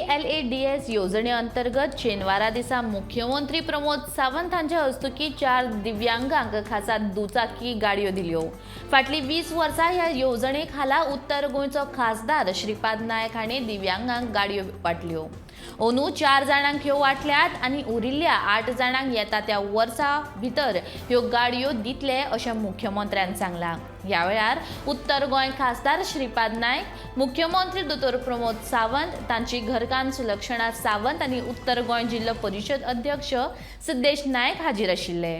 GLADS येवजणे अंतर्गत शेनवारा दिसा मुख्यमंत्री प्रमोद सावंत हांच्या हस्तुकीं 4 दिव्यांगांक खासा दुचाकी गाडयो दिल्यो. फाटलीं 20 वर्सां ह्या येवजणे खाला उत्तर गोंयचो खासदार श्रीपाद नायक हांणी दिव्यांगांक गाडयो वांटल्यो. अंदू 4 जाणांक ह्यो वांटल्यात आनी उरिल्ल्या 8 जाणांक येता त्या वर्सा भितर ह्यो गाडयो दितले अशें मुख्यमंत्र्यान सांगलां. ह्या वेळार उत्तर गोंय खासदार श्रीपाद नायक, मुख्यमंत्री दोतोर प्रमोद सावंत, तांची घरकान्न सुलक्षणा सावंत आनी उत्तर गोंय जिल्लो परिशद अध्यक्ष सिद्धेश नायक हाजीर आशिल्ले.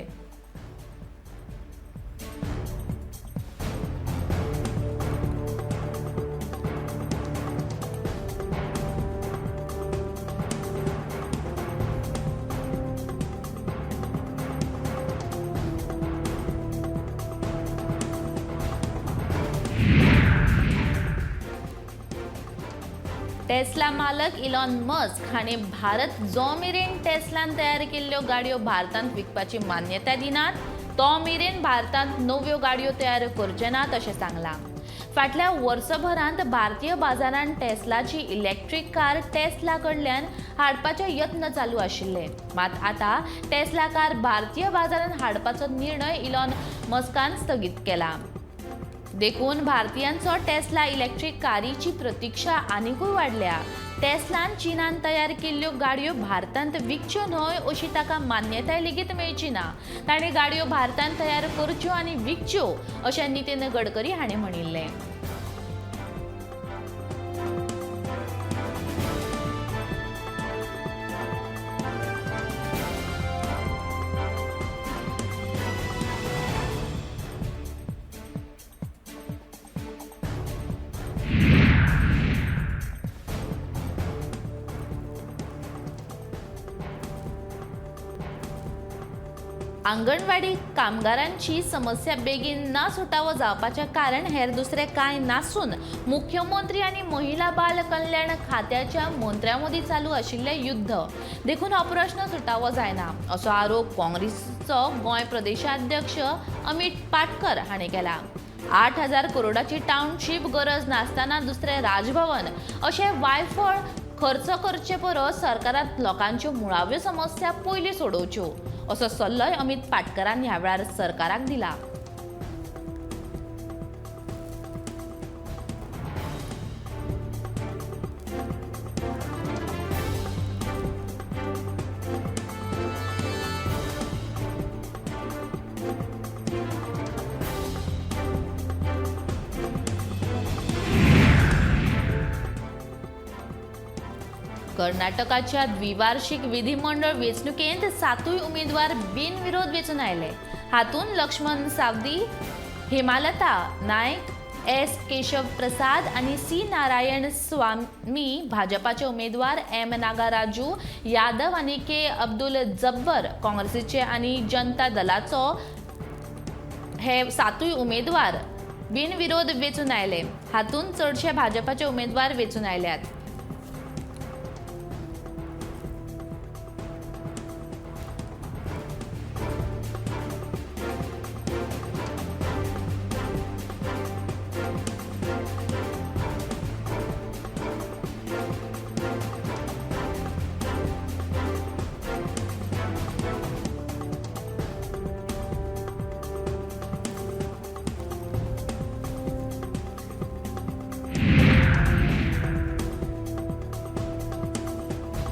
टेस्ला मालक इलॉन मस्क हाणें भारत जो मेरेन टेस्लान तयार केल्ल्यो गाडयो भारतांत विकपाची मान्यताय दिनात तो मेरेन भारतांत नव्यो गाडयो तयार करचे नात अशें सांगलां. फाटल्या वर्सभरांत भारतीय बाजारांत टेस्लाची इलेक्ट्रीक कार टेस्ला कडल्यान हाडपाचे यत्न चालू आशिल्ले. मात आतां टेस्ला कार भारतीय बाजारांत हाडपाचो निर्णय इलॉन मस्कान स्थगीत केला. देखून भारतीयांचो टेस्ला इलेक्ट्रीक कारीची प्रतिक्षा आनिकूय वाडल्या. टेस्लान चीनान तयार केल्ल्यो गाडयो भारतांत विकच्यो न्हय अशी ताका मान्यताय लेगीत मेळची ना. ताणें गाडयो भारतांत तयार करच्यो आनी विकच्यो अशें नितीन गडकरी हाणें म्हणिल्लें. आंगणवाडी कामगारांची समस्या बेगीन ना सुटावो जावपाचें कारण हेर दुसरें कांय नासून मुख्यमंत्री आनी महिला बाल कल्याण खात्याच्या मंत्र्यां मदीं चालू आशिल्लें युद्ध, देखून हो प्रश्न सुटावो जायना असो आरोप काँग्रेसीचो गोंय प्रदेशाध्यक्ष अमित पाटकर हाणें केला. 8,000 करोडाची टावनशीप गरज नासतना दुसरें राजभवन अशें वायफळ खर्च करचे परस सरकारान लोकांच्यो मुळाव्यो समस्या पयलीं सोडोवच्यो असो सल्लोय अमित पाटकरान ह्या वेळार सरकाराक दिला. कर्नाटकाच्या द्विवार्षिक विधिमंडळ वेंचणुकेंत 7 उमेदवार बिनविरोध वेंचून आयले. हातूंत लक्ष्मण सावदी, हेमालता नायक, एस केशव प्रसाद आनी सी नारायण स्वामी भाजपाचे उमेदवार, एम नागाराजू यादव आनी के अब्दुल जब्बर काँग्रेसीचे आनी जनता दलाचो हे 7 उमेदवार बिनविरोध वेंचून आयले. हातूंत चडशे भाजपाचे उमेदवार वेंचून आयल्यात.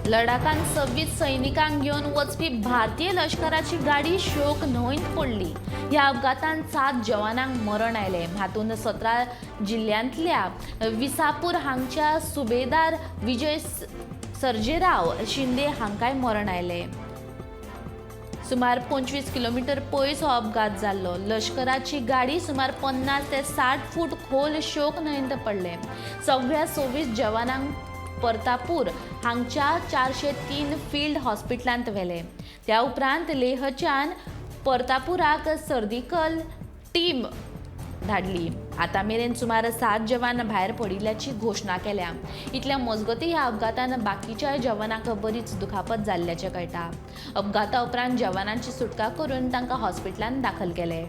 लडाखांत 26 सैनिकांक घेवन वचपी भारतीय लश्कराची गाडी शोक न्हंयत पडली. ह्या अपघातांत 7 जवानांक मरण आयलें. हातूंत 17 जिल्ल्यांतल्या विसापूर हांगच्या सुबेदार विजय सर्जेराव शिंदे हांकांय मरण आयलें. सुमार 25 किलोमीटर पयस हो अपघात जाल्लो. लश्कराची गाडी सुमार 50 ते 60 फूट खोल शोक न्हंयत पडले. सगळ्या 26 जवानांक परतापूर हांगच्या 403 फील्ड हॉस्पिटलांत व्हेले. त्या उपरांत लेहच्यान परतापुराक सर्जिकल टीम धाडली. आतां मेरेन सुमार 7 जवान भायर पडिल्ल्याची घोशणा केल्या. इतल्या मजगतीं ह्या अपघातान बाकीच्याय जवानांक बरीच दुखापत जाल्ल्याचें कळटा. अपघाता उपरांत जवानांची सुटका करून तांकां हॉस्पिटलांत दाखल केले.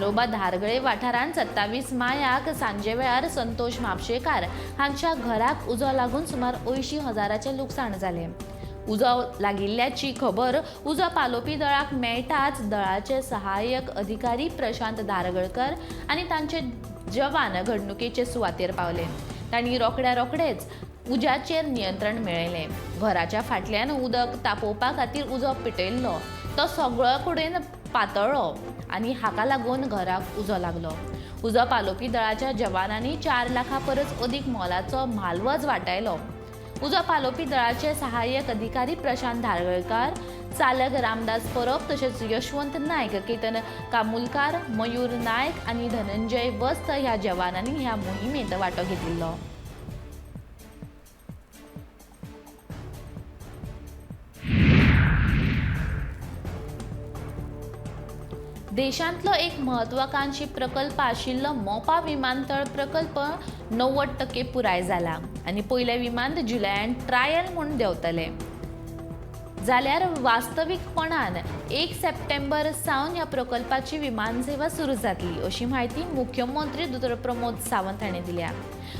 तारोबा धारगळे वाठारांत 27 मायाक सांजे वेळार संतोष म्हापशेकार हांच्या घराक उजो लागून सुमार 80,000 लुकसाण जालें. उजो लागिल्ल्याची खबर उजो पालोवपी दळाक मेळटाच दळाचे सहाय्यक अधिकारी प्रशांत धारगळकर आनी तांचे जवान घडणुकेचे सुवातेर पावले. तांणी रोखड्या रोखडेच उज्याचेर नियंत्रण मेळयलें. घराच्या फाटल्यान उदक तापोवपा खातीर उजो पेटयल्लो तो सगळो कडेन पातळ्ळो आनी हाका लागून घराक उजो लागलो. उजो पालोवपी दळाच्या जवानांनी 4 लाखां परस अदीक मोलाचो म्हालवज वाटायलो. उजो पालोवपी दळाचे सहाय्यक अधिकारी प्रशांत धारगळकार, चालक रामदास परब तशेंच यशवंत नायक, केतन कामुलकार, मयूर नायक आनी धनंजय वस्त ह्या जवानांनी ह्या मोहिमेंत वांटो घेतिल्लो. देशांतलो एक म्हत्वाकांक्षी प्रकल्प आशिल्लो मोपा विमानतळ प्रकल्प 90% पुराय जाला आनी पयलें विमान जुलयान ट्रायल म्हूण देंवतलें. जाल्यार वास्तवीकपणान 1 सप्टेंबर सावन ह्या प्रकल्पाची विमानसेवा सुरू जातली अशी म्हायती मुख्यमंत्री डॉ. प्रमोद सावंत हांणी दिल्या.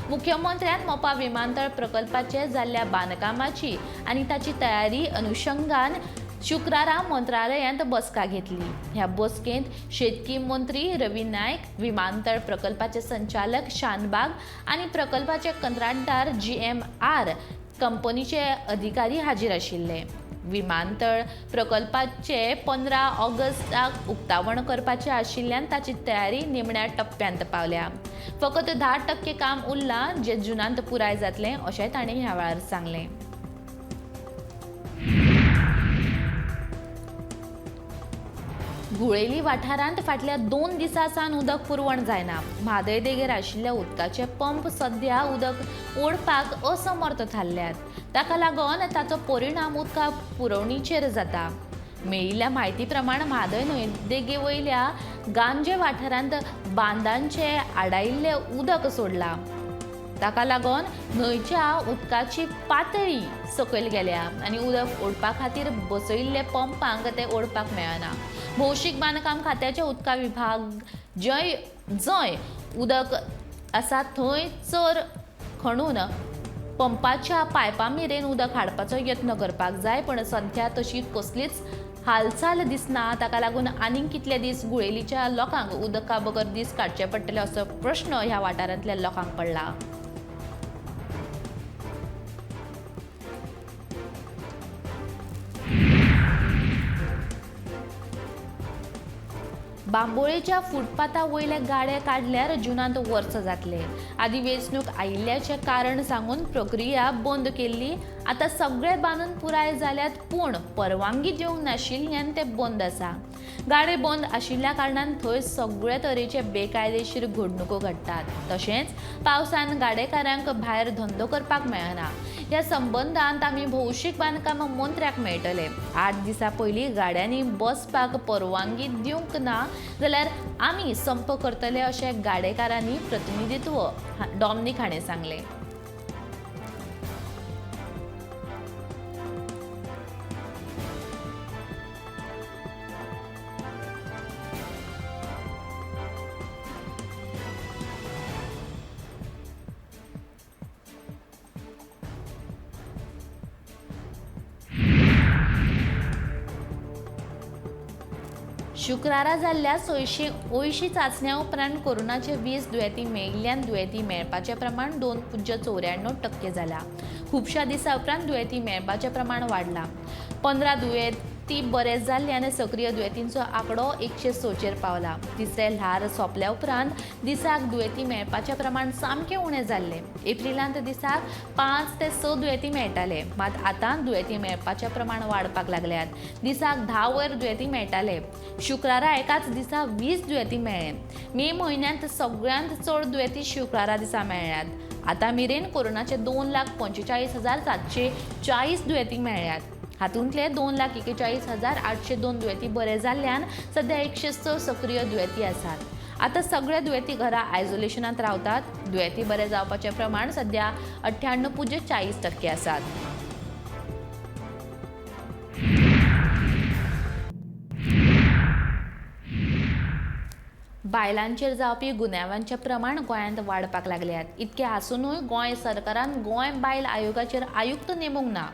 मुख्यमंत्र्यान मोपा विमानतळ प्रकल्पाचे जाल्ल्या बांदकामाची आनी ताची तयारी अनुशंगान शुक्रारा मंत्रालयांत बसका घेतली. ह्या बसकेंत शेतकी मंत्री रवी नायक, विमानतळ प्रकल्पाचे संचालक शानबाग आनी प्रकल्पाचे कंत्राटदार GMR कंपनीचे अधिकारी हाजीर आशिल्ले. विमानतळ प्रकल्पाचे 15 ऑगस्टाक उक्तावण करपाचे आशिल्ल्यान ताची तयारी निमण्या टप्प्यांत पावल्या. फकत 10% काम उरलां जें जुनांत पुराय जातलें अशें ताणें ह्या वेळार सांगलें. गुळेली वाठारांत फाटल्या 2 दिसां सावन उदक पुरवण जायना. म्हादय देगेर आशिल्ल्या उदकाचे पंप सद्या उदक ओडपाक असमर्थ थारल्यात. ताका लागून ताचो परिणाम उदका पुरवणीचेर जाता. मेळिल्ल्या म्हायती प्रमाण म्हादय न्हंय देगे वयल्या गांजे वाठारांत बांदांचे आडायिल्लें उदक सोडलां. ताका लागून न्हंयच्या उदकाची पातळी सकयल गेल्या आनी उदक ओडपा खातीर बसयिल्ले पंपांक तें ओडपाक मेळना. भौशीक बांदकाम खात्याच्या उदका विभाग जंय उदक आसा थंय चर खणून पंपाच्या पायपा मेरेन उदक हाडपाचो यत्न करपाक जाय, पण सध्या तशी कसलीच हालचाल दिसना. ताका लागून आनीक कितले दीस गुळेलीच्या लोकांक उदका बगर दीस काडचे पडटले असो प्रश्न ह्या वाठारांतल्या लोकांक पडला. बांबोळेच्या फुटपाथा वयले गाडे काडल्यार जुनांत वर्स जातले. आदी वेंचणूक आयिल्ल्याचें कारण सांगून प्रक्रिया बंद केल्ली. आतां सगळे बांदून पुराय जाल्यात, पूण परवानगी दिवंक नाशिल्ल्यान ते बंद आसा. गाडे बंद आशिल्ल्या कारणान थंय सगळे तरेचे बेकायदेशीर घडणुको घडटात. तशेंच पावसान गाडेकारांक भायर धंदो करपाक मेळना. ह्या संबंदांत आमी भौशीक बांदकाम मंत्र्याक मेळटले. 8 दिसां पयलीं गाड्यांनी बसपाक परवानगी दिवंक ना जाल्यार आमी संप करतले अशें गाडेकारांनी प्रतिनिधित्व डॉमनिक हाणें सांगलें. शुक्रारा जाल्ल्या 680 चांचण्या उपरांत कोरोनाचे 20 दुयेंती मेळिल्ल्यान दुयेंती मेळपाचें प्रमाण 2.94% जालां. खुबश्या दिसां उपरांत दुयेंती मेळपाचें प्रमाण वाडलां. 15 दुयेंती बरे जाल्ल्यान सक्रीय दुयेंतींचो आंकडो 106 पावला. तिसरें ल्हार सोंपल्या उपरांत दिसाक दुयेंती मेळपाचें प्रमाण सामकें उणें जाल्लें. एप्रिलांत दिसाक 5 ते 6 दुयेंती मेळटाले, मात आतां दुयेंती मेळपाचें प्रमाण वाडपाक लागल्यात. दिसाक 10 वयर दुयेंती मेळटाले. शुक्रारा एकाच दिसा 20 दुयेंती मेळ्ळे. मे म्हयन्यांत सगळ्यांत चड दुयेंती शुक्रारा दिसा मेळ्ळ्यात. आतां मेरेन कोरोनाचे 2,45,740 दुयेंती मेळ्ळ्यात. हातूंतले 2,41,802 दुयेंती बरे जाल्ल्यान सध्या 106 सक्रीय दुयेंती आसात. आतां सगळे दुयेंती घरा आयसोलेशनांत रावतात. दुयेंती बरे जावपाचें प्रमाण सध्या 98.40% आसात. बायलांचेर जावपी गुन्यांवांचें प्रमाण गोंयांत वाडपाक लागल्यात. इतकें आसुनूय गोंय सरकारान गोंय बायल आयोगाचेर आयुक्त नेमूंक ना.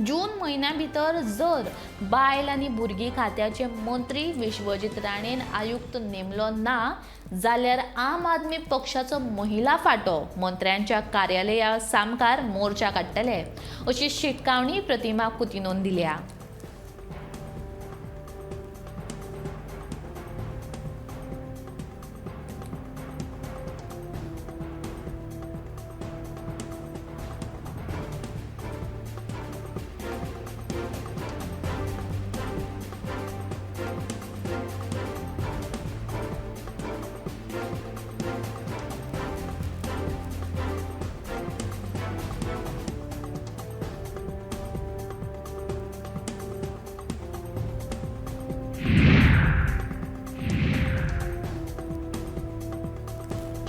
जून म्हयन्या भितर जर बायल आनी भुरगीं खात्याचे मंत्री विश्वजीत राणेन आयुक्त नेमलो ना जाल्यार आम आदमी पक्षाचो महिला फांटो मंत्र्यांच्या कार्यालया सामकार मोर्चा काडटले अशी शिटकावणी प्रतिमा कुतिनोन दिल्या.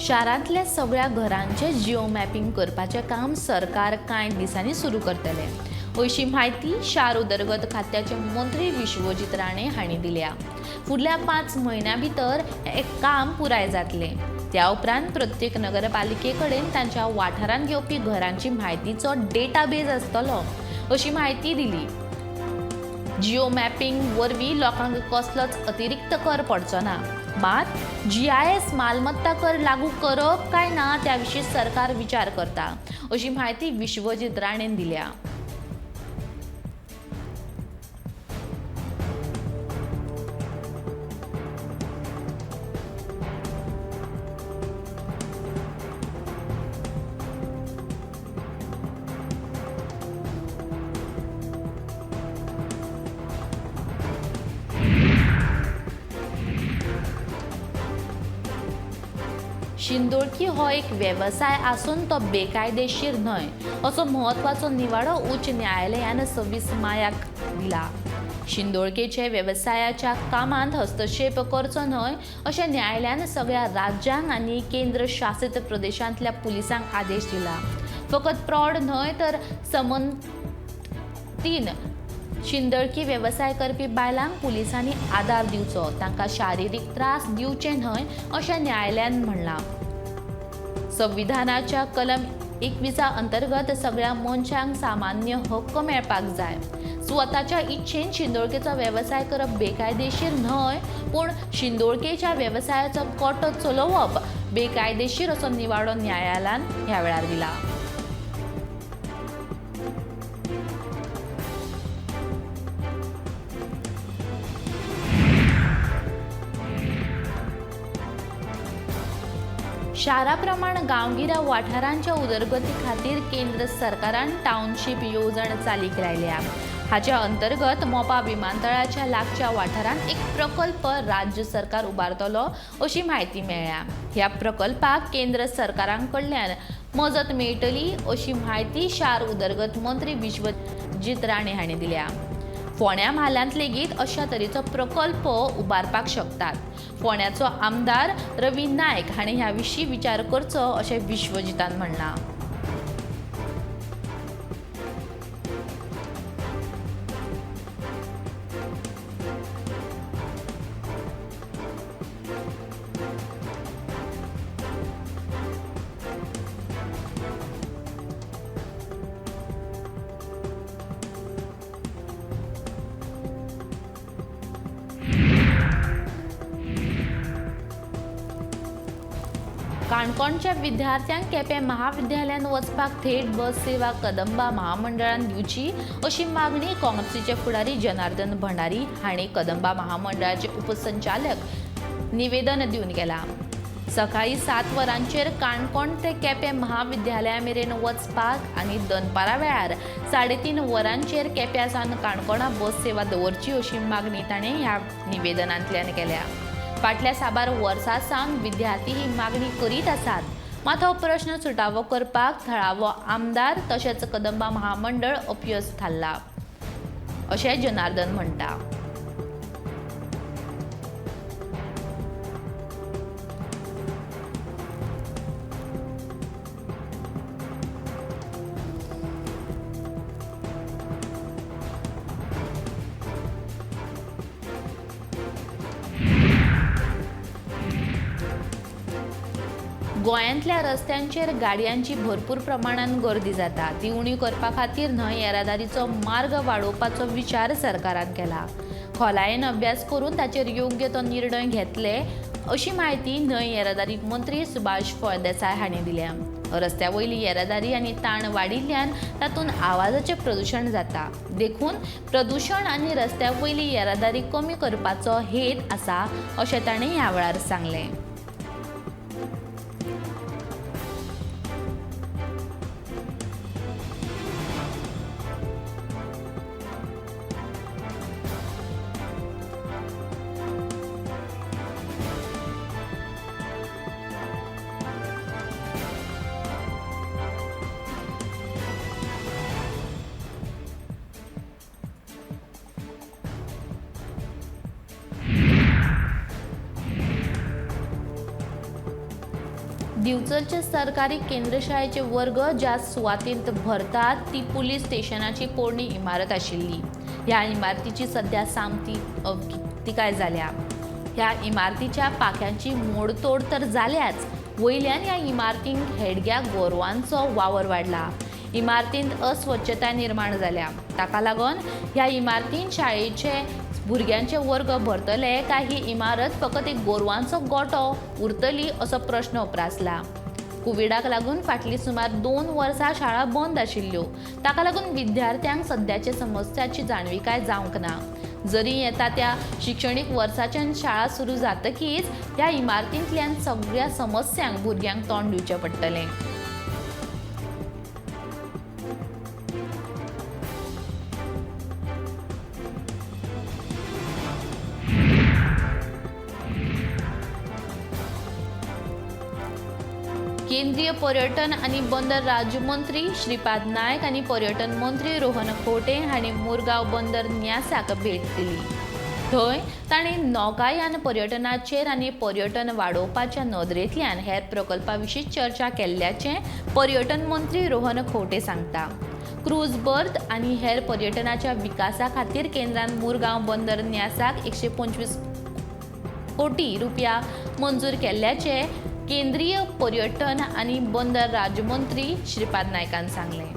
शारांतल्या सगळ्या घरांचें जिओ मॅपिंग करपाचें काम सरकार कांय दिसांनी सुरू करतले अशी म्हायती शार उदरगत खात्याचे मंत्री विश्वजीत राणे हांणी दिल्या. फुडल्या 5 म्हयन्यां भितर हें काम पुराय जातलें. त्या उपरांत प्रत्येक नगरपालिके कडेन तांच्या वाठारांत घेवपी घरांची म्हायतीचो डेटाबेज आसतलो अशी म्हायती दिली. जिओ मॅपिंग वरवीं लोकांक कसलोच अतिरिक्त कर पडचो ना. मात GIS मालमत्ता कर लागू करप काय ना त्या विशीं सरकार विचार करता अशी म्हायती विश्वजीत राणेन दिल्या. शिंदोळकी हो एक वेवसाय आसून तो बेकायदेशीर न्हय असो म्हत्वाचो निवाडो उच्च न्यायालयान 26 मायाक दिला. शिंदोळकेचे वेवसायाच्या कामांत हस्तक्षेप करचो न्हय अशें न्यायालयान सगळ्या राज्यांक आनी केंद्र शासित प्रदेशांतल्या पुलिसांक आदेश दिला. फकत प्रौढ न्हय तर समंतीन शिंदळकी वेवसाय करपी बायलांक पुलिसांनी आदार दिवचो, तांकां शारिरीक त्रास दिवचे न्हय अशें न्यायालयान म्हणलां. संविधानाच्या कलम 21 अंतर्गत सगळ्या मनशांक सामान्य हक्क मेळपाक जाय. स्वताच्या इच्छेन शिंदोळकेचो वेवसाय करप बेकायदेशीर न्हय, पूण शिंदोळकेच्या वेवसायाचो कोटो चलोवप बेकायदेशीर असो निवाडो न्यायालयान ह्या वेळार दिला. शारा प्रमाण गांवगिऱ्या वाठारांच्या उदरगती खातीर केंद्र सरकारान टावनशीप येवजण चालीक लायल्या. हाच्या अंतर्गत मोपा विमानतळाच्या लागच्या वाठारांत एक प्रकल्प राज्य सरकार उबारतलो अशी म्हायती मेळ्ळ्या. ह्या प्रकल्पाक केंद्र सरकारांकडल्यान मजत मेळटली अशी म्हायती शार उदरगत मंत्री विश्वजीत राणे हांणी दिल्या. फोंड्या म्हालांत लेगीत अशा तरेचो प्रकल्प उबारपाक शकतात. फोंड्याचो आमदार रवी नायक हांणी ह्या विशीं विचार करचो अशें विश्वजितान म्हणलां. काणकोणच्या विद्यार्थ्यांक केपें महाविद्यालयांत वचपाक थेट बस सेवा कदंबा महामंडळान दिवची अशी मागणी काँग्रेसीचे फुडारी जनार्दन भंडारी हांणी कदंबा महामंडळाचे उपसंचालक निवेदन दिवन केलां. सकाळी 7 वरांचेर काणकोण ते केपें महाविद्यालया मेरेन वचपाक आनी दनपारा वेळार 3.5 वरांचेर केप्यां सावन काणकोणा बस सेवा दवरची अशी मागणी ताणें ह्या निवेदनांतल्यान केल्या. फाटल्या साबार वर्सां सावन विद्यार्थी ही मागणी करीत आसात. मात हो प्रश्न सुटावो करपाक थळावो आमदार तशेंच कदंबा महामंडळ अपयश थारला अशें जनार्दन म्हणटा. गोंयांतल्या रस्त्यांचेर गाडयांची भरपूर प्रमाणान गर्दी जाता. ती उणी करपा खातीर न्हंय येरादारीचो मार्ग वाडोवपाचो विचार सरकारान केला. खोलायेन अभ्यास करून ताचेर योग्य तो निर्णय घेतले अशी म्हायती न्हंय येरादारी मंत्री सुभाष फळदेसाय हांणी दिल्या. रस्त्या वयली येरादारी आनी ताण वाडिल्ल्यान तातूंत आवाजाचें प्रदूशण जाता. देखून प्रदूशण आनी रस्त्या वयली येरादारी कमी करपाचो हेत आसा अशें ताणें ह्या वेळार सांगलें. दिवचलचे सरकारी केंद्रशाळेचे वर्ग ज्या सुवातींत भरतात ती पुलीस स्टेशनाची पोरणी इमारत आशिल्ली. ह्या इमारतीची सध्या सामकी अवतिकाय जाल्या. ह्या इमारतीच्या पाख्यांची मोडतोड तर जाल्याच, वयल्यान ह्या इमारतींक हेडग्या गोरवांचो वावर वाडला. इमारतींत अस्वच्छताय निर्माण जाल्या. ताका लागून ह्या इमारतींत शाळेचे भुरग्यांचे वर्ग भरतले काय ही इमारत फकत एक गोरवांचो गोटो उरतली असो प्रश्न उप्रासला. कोविडाक लागून फाटलीं सुमार 2 वर्सां शाळा बंद आशिल्ल्यो. ताका लागून विद्यार्थ्यांक सद्याचे समस्याची जाणविकाय जावंक ना. जरी येता त्या शिक्षणीक वर्साच्यान शाळा सुरू जातकीच ह्या इमारतींतल्यान सगळ्या समस्यांक भुरग्यांक तोंड दिवचें पडटलें. केंद्रीय पर्यटन आनी बंदर राज्यमंत्री श्रीपाद नायक आनी पर्यटन मंत्री रोहन खंवटे हांणी मुरगांव बंदर न्यासाक भेट दिली. थंय तांणी नौकायान पर्यटनाचेर आनी पर्यटन वाडोवपाच्या नदरेंतल्यान हेर प्रकल्पा विशीं चर्चा केल्ल्याचें पर्यटन मंत्री रोहन खंवटे सांगता. क्रूज बर्थ आनी हेर पर्यटनाच्या विकासा खातीर केंद्रान मुरगांव बंदर न्यासाक 125 कोटी रुपया मंजूर केल्ल्याचें केंद्रीय पर्यटन आनी बंदर राज्यमंत्री श्रीपाद नायकान सांगलें.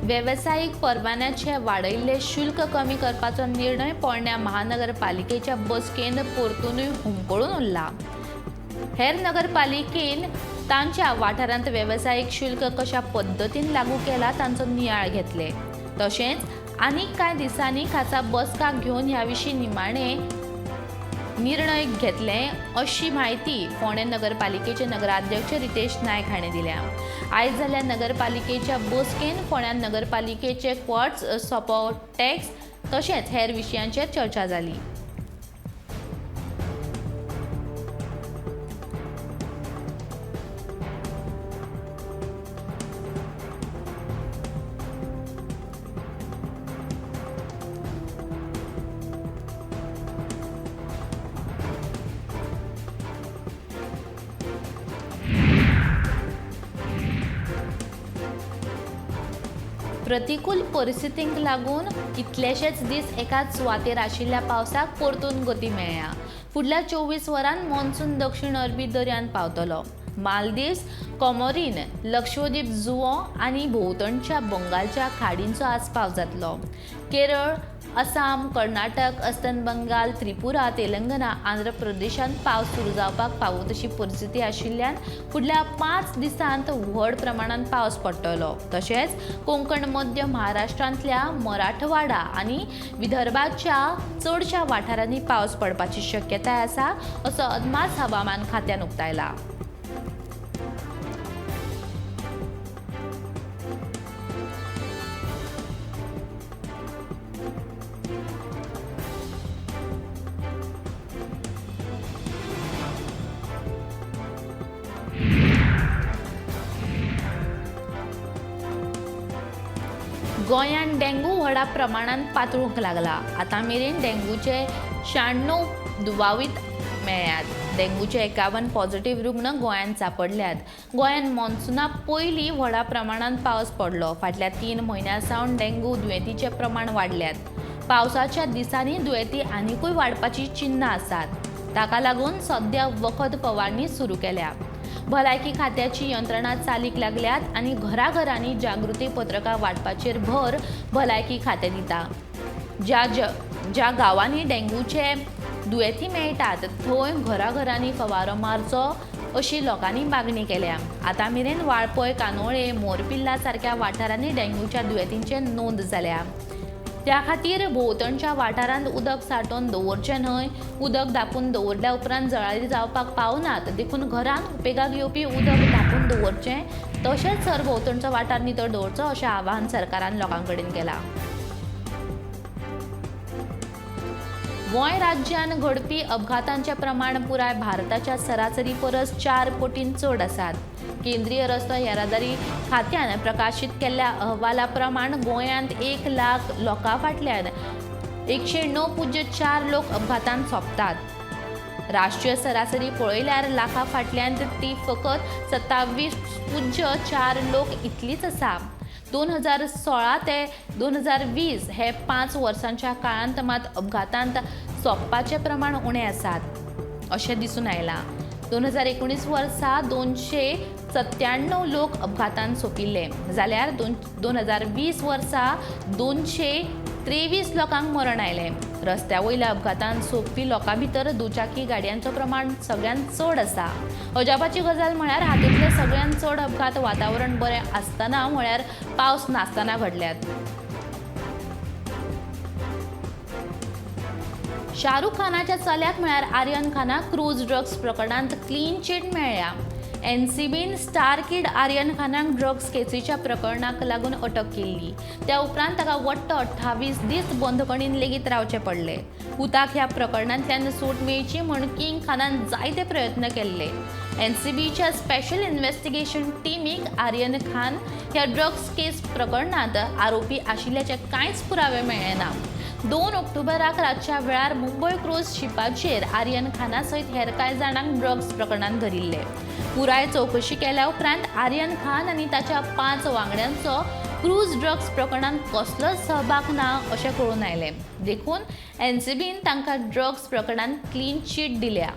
वेवसायीक परवान्याचे वाडयिल्ले शुल्क कमी करपाचो निर्णय पोरण्या महानगरपालिकेच्या बसकेन परतूनय हुमकळून उरला. हेर नगरपालिकेन तांच्या वाठारांत वेवसायीक शुल्क कशा पद्दतीन लागू केला तांचो नियाळ घेतले. तशेंच आनीक कांय दिसांनी खासा बसका घेवन ह्या विशीं निमाणे निर्णय घेतले अशी म्हायती फोंडें नगरपालिकेचे नगराध्यक्ष रितेश नायक हांणी दिल्या. आयज जाल्ल्या नगरपालिकेच्या बसकेन फोंड्यां नगरपालिकेचे क्वार्ट्स सोपो टॅक्स तशेंच हेर विशयांचेर चर्चा जाली. प्रतिकूल परिस्थितींक लागून कितलेशेच दीस एकाच सुवातेर आशिल्ल्या पावसाक परतून गती मेळ्ळ्या. फुडल्या 24 वरांत मॉन्सून दक्षिण अरबी दर्यांत पावतलो. मालदीव्स, कॉमोरीन, लक्षद्वीप जुवो आनी भोंवतणच्या बंगालच्या खाडींचो आस्पाव जातलो. केरळ, आसाम, कर्नाटक, अस्तंत बंगाल, त्रिपुरा, तेलंगणा, आंध्र प्रदेशांत पावस सुरू जावपाक फावो तशी परिस्थिती आशिल्ल्यान फुडल्या 5 दिसांत व्हड प्रमाणांत पावस पडटलो. तशेंच कोंकण, मध्य महाराष्ट्रांतल्या मराठवाडा आनी विदर्भाच्या चडशा वाठारांनी पावस पडपाची शक्यताय आसा असो अदमास हवामान खात्यान उक्तायला. गोंयांत डेंगू व्हडा प्रमाणांत पातळूंक लागला. आतां मेरेन डेंगूचे 96 दुबावीत मेळ्ळ्यात. डेंगूचे 51 पॉझिटिव्ह रुग्ण गोंयांत सांपडल्यात. गोंयांत मॉन्सुना पयलीं व्हडा प्रमाणांत पावस पडलो. फाटल्या 3 म्हयन्यां सावन डेंगू दुयेंतीचें प्रमाण वाडल्यात. पावसाच्या दिसांनी दुयेंती आनिकूय वाडपाची चिन्नां आसात. ताका लागून सद्या वखद फवारणी सुरू केल्या. भलायकी खात्याची यंत्रणा चालीक लागल्यात आनी घराघरांनी जागृती पत्रकां वांटपाचेर भर भलायकी खातें दिता. ज्या ज्या गांवांनी डेंगूचे दुयेंती मेळटात थंय घराघरांनी फवारो मारचो अशी लोकांनी मागणी केल्या. आतां मेरेन वाळपय, कानोळे, मोरपिल्ला सारक्या वाठारांनी डेंगूच्या दुयेंतींचे नोंद जाल्या. त्या खातीर भोंवतणच्या वाठारांत उदक सांठोवन दवरचें न्हय. उदक धांपून दवरल्या उपरांत जळारी जावपाक पावनात, देखून घरांत उपेगाक येवपी उदक धांपून दवरचें, तशेंच सरभोंवतणचो वाठार नितळ दवरचो अशें आवाहन सरकारान लोकां कडेन केलां. गोंय राज्यान घडपी अपघातांचें प्रमाण पुराय भारताच्या सरासरी परस 4 पटीन चड आसात. केंद्रीय रस्तो येरादारी खात्यान प्रकाशीत केल्ल्या अहवाला प्रमाण गोंयांत 1 लाख लोकां फाटल्यान 109.4 लोक अपघातांत सोंपतात. राष्ट्रीय सरासरी पळयल्यार लाखा फाटल्यान ती फकत 27.4 लोक इतलीच आसा. 2016 ते 2020 हे 5 वर्सांच्या काळांत मात अपघातांत सोंपपाचें प्रमाण उणें आसात अशें दिसून आयलां. 2019 वर्सा 297 लोक अपघातांत सोंपिल्ले, जाल्यार 2020 वर्सा 223 लोकांक मरण आयलें. रस्त्या वयल्या अपघातांत सोंपपी लोकां भितर दुचाकी गाडयांचो प्रमाण सगळ्यांत चड आसा. अजापाची गजाल म्हळ्यार हातूंतले सगळ्यांत चड अपघात वातावरण बरें आसतना म्हळ्यार पावस नासतना घडल्यात. शाहरुख खानाच्या चल्याक म्हळ्यार आर्यन खानाक क्रूज ड्रग्स प्रकरणांत क्लीन चीट मेळ्ळ्या. एनसीबीन स्टार किड आर्यन खानाक ड्रग्स केसीच्या प्रकरणाक लागून अटक केल्ली. त्या उपरांत ताका वट्ट 28 दीस बंदखणीन लेगीत रावचे पडले. पुताक ह्या प्रकरणांतल्यान सूट मेळची म्हूण किंग खानान जायते प्रयत्न केल्ले. एनसीबीच्या स्पेशल इन्व्हेस्टिगेशन टिमीक आर्यन खान ह्या ड्रग्स केस प्रकरणांत आरोपी आशिल्ल्याचे कांयच पुरावे मेळ्ळे ना. 2 ऑक्टोबराक रातच्या वेळार मुंबय क्रूज शिपाचेर आर्यन खाना सयत हेर कांय जाणांक ड्रग्स प्रकरणांत धरिल्ले. पुराय चवकशी केल्या उपरांत आर्यन खान आनी ताच्या 5 वांगड्यांचो क्रूज ड्रग्स प्रकरणांत कसलोच सहभाग ना अशें कळून आयलें. देखून एनसीबीन तांकां ड्रग्स प्रकरणांत क्लीन चीट दिल्या.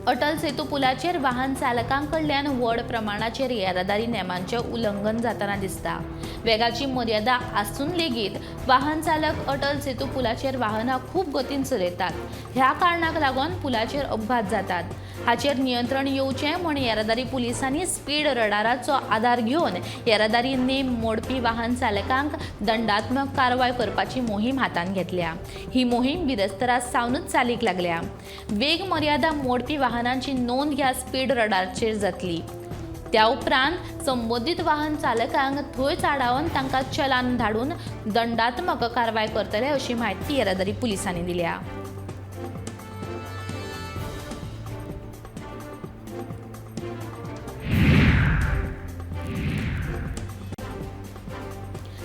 अटल सेतू पुलाचेर वाहन चालकां कडल्यान व्हड प्रमाणाचेर येरादारी नेमांचें उल्लंघन जातना दिसता. वेगाची मर्यादा आसून लेगीत वाहन चालक अटल सेतू पुलाचेर वाहनां खूब गतीन चलयतात. ह्या कारणाक लागून पुलाचेर अपघात जातात. हाचेर नियंत्रण येवचें म्हूण येरादारी पुलिसांनी स्पीड रडाराचो आदार घेवन येरादारी नेम मोडपी वाहन चालकांक दंडात्मक कारवाय करपाची मोहीम हातांत घेतल्या. ही मोहीम बिरेस्तारा सावनूच चालीक लागल्या. वेग मर्यादा मोडपी वाहनांची नोंद ह्या स्पीड रडारचेर जातली. त्या उपरांत संबंदीत वाहन चालकांक थंयच आडावन तांकां चलान धाडून दंडात्मक कारवाय करतले अशी म्हायती येरादारी पुलिसांनी दिल्या.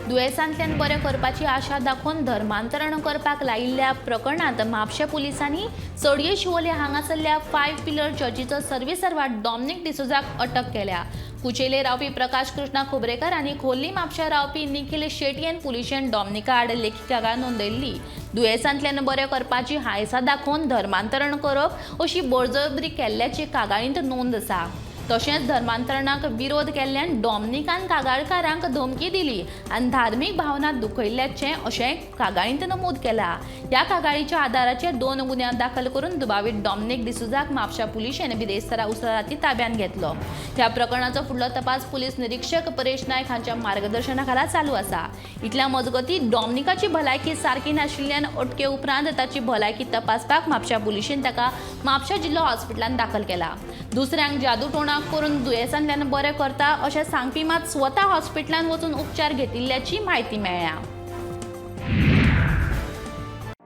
दुयेंसांतल्यान बरें करपाची आशा दाखोवन धर्मांतरण करपाक लायिल्ल्या प्रकरणांत म्हापशें पुलिसांनी चडये शिवोले हांगासरल्या 5 पिलर चर्चीचो सर्वेसर्वा डॉमनिक डिसोजाक अटक केल्या. कुचेले रावपी प्रकाश कृष्णा खोबरेकर आनी खोर्ली म्हापशा रावपी निखील शेटयेन पुलिशेन डॉमनिका आड लेखी कागाळ नोंदयल्ली. दुयेंसांतल्यान बरें करपाची हायसा दाखोवन धर्मांतरण करप अशी बळजबरी केल्ल्याची कागाळींत नोंद आसा. तशेंच धर्मांतरणाक विरोध केल्ल्यान डॉमनिकान कागाळकारांक धमकी दिली आनी धार्मीक भावना दुखयल्ल्याचें अशें कागाळींत नमूद केलां. ह्या कागाळीच्या आदाराचेर 2 गुन्यांव दाखल करून दुबावीत डॉमनिक डिसोजाक म्हापशा पुलिशेन बिरेस्तारा उसरां राती ताब्यांत घेतलो. ह्या प्रकरणाचो फुडलो तपास पुलीस निरीक्षक परेश नायक हांच्या मार्गदर्शना खाला चालू आसा. इतल्या मजगतीं डॉमनिकाची भलायकी सारकी नाशिल्ल्यान अटके उपरांत ताची भलायकी तपासपाक म्हापशा पुलिशेन ताका म्हापशा जिल्लो हॉस्पिटलांत दाखल केला. दुसऱ्यांक जादूटोणा करून दुयेंसांतल्यान बरें करता अशें सांगपी मात स्वता हॉस्पिटलांत वचून उपचार घेतिल्ल्याची म्हायती मेळ्ळ्या.